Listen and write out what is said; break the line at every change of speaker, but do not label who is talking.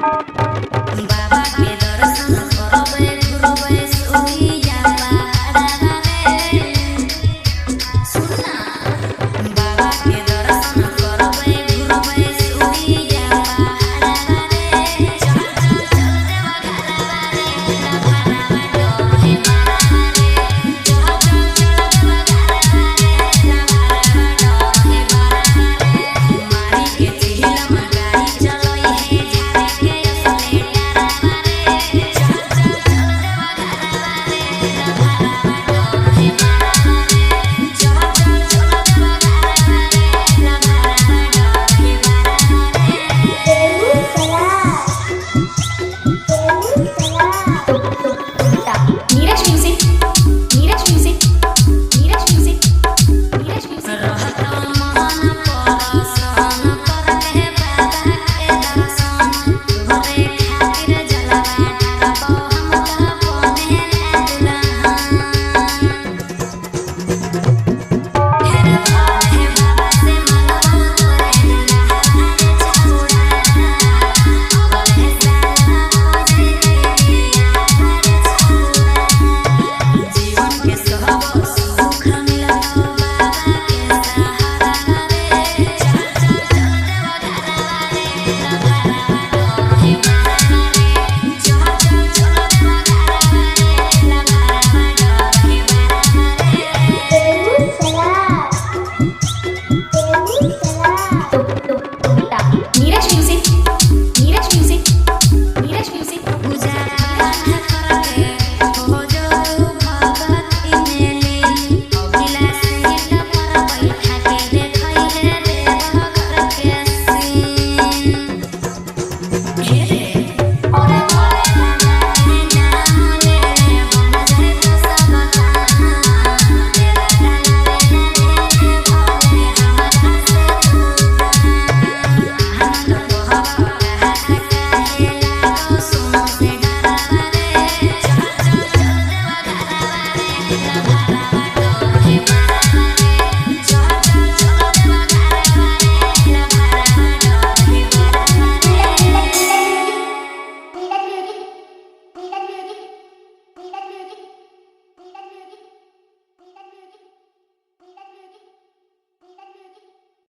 बाबा के दर्शन करबे घुरबे सुइया पहाड़वा रे। सुनना, बाबा के दर्शन करबे घुरबे सुइया पहाड़वा रे। चल चल चल देवा घरवा रे, लफड़वा डोहे मारवा रे। चल चल चल देवा घरवा रे, लफड़वा डोहे मारवा रे। मारी के चिहिला मगाई चलोई हे झारे के असले डरवा रे। चल चल चल देवा घरवा रे, लफड़वा डोहे मारवा रे। चल चल चल देवा घरवा रे, लफड़वा डोहे मारवा रे।
Begusarai, Begusarai.
Neeraj music, Neeraj music, Neeraj music, Neeraj music.
रहत मोहन परसन करके बाबा के दर्शन, तोहरे खातिर जलवा ढारबो हम त बनेला दुल्हन। हेर भोले बाबा से मंगबो तोरे दुल्हा रे छौड़ा, अगले साल हो जइबे बियाह रे छौड़ा। जीवन के सब सुख मिलत बाबा के सहारा रे। चल चल चल देवा घरवा रे, लफड़वा डोहे मारवा रे। चल चल चल देवा घरवा रे, लफड़वा डोहे मारवा रे।
Begusarai, Begusarai.
Neeraj music, Neeraj music, Neeraj music.
पूजा पाठ करके हो जो भगत मिली, अगिला सीट पर बैठा के देखई हे देव घर के सीन। हे रे ओरे भोले बाबा के नाम ले ले बन जाए तो सब काम, तेरा डाला रे रे भोले हमरा से आनंद कहब कहा काहे लागो सुनो से डरवा रे। चल चल चल देवा घरवा रे,